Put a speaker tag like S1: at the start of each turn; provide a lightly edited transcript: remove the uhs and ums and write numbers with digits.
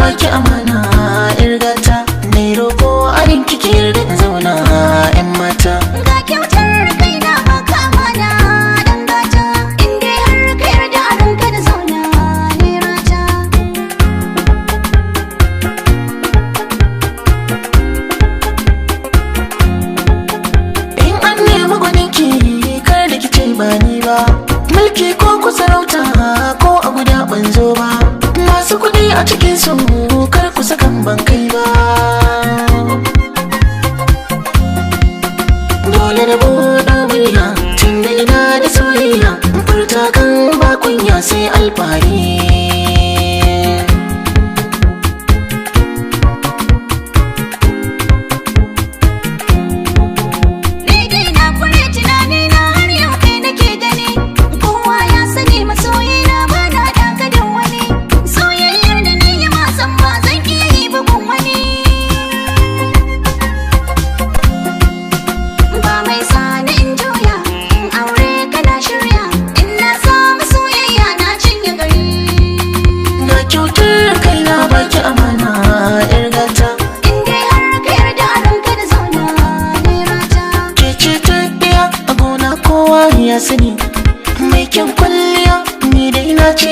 S1: baki amana, yar gata. Mai roko a rinki ki yarda in zauna, yan mata.
S2: Ga kyautar kai na baka amana dan gata, in dai har ka yarda a ranka da zauna ne rata.
S1: In an nemi gwaninki kar da ki ce ba ni ba. Mulki ko ku sarauta ko a guda ban zo ba. Masu kuɗi a cikin su kar ku sakan ban kai ba. Dole na buɗe murya tun da ina da soyayya. In furta kan ba kunya sai alfahari.
S2: Ni dai na kure tunani na har yau kai nake gani. Kowa ya sani masoyi na ba na daka da wani. Soyayyar da na yi ma san ba zan iya yi bugun wani. Ba mai sani in juya, in aure kana shirya. In na samu soyayya na cinye gari.
S1: Ga kyautar kai na baki amana, yar gata.
S2: In dai har ka yarda a ranka da zauna ne rata.
S1: Ke ce ta ɗaya a gona kowa ya sani. Mai kyan kwalliya ni dai na ce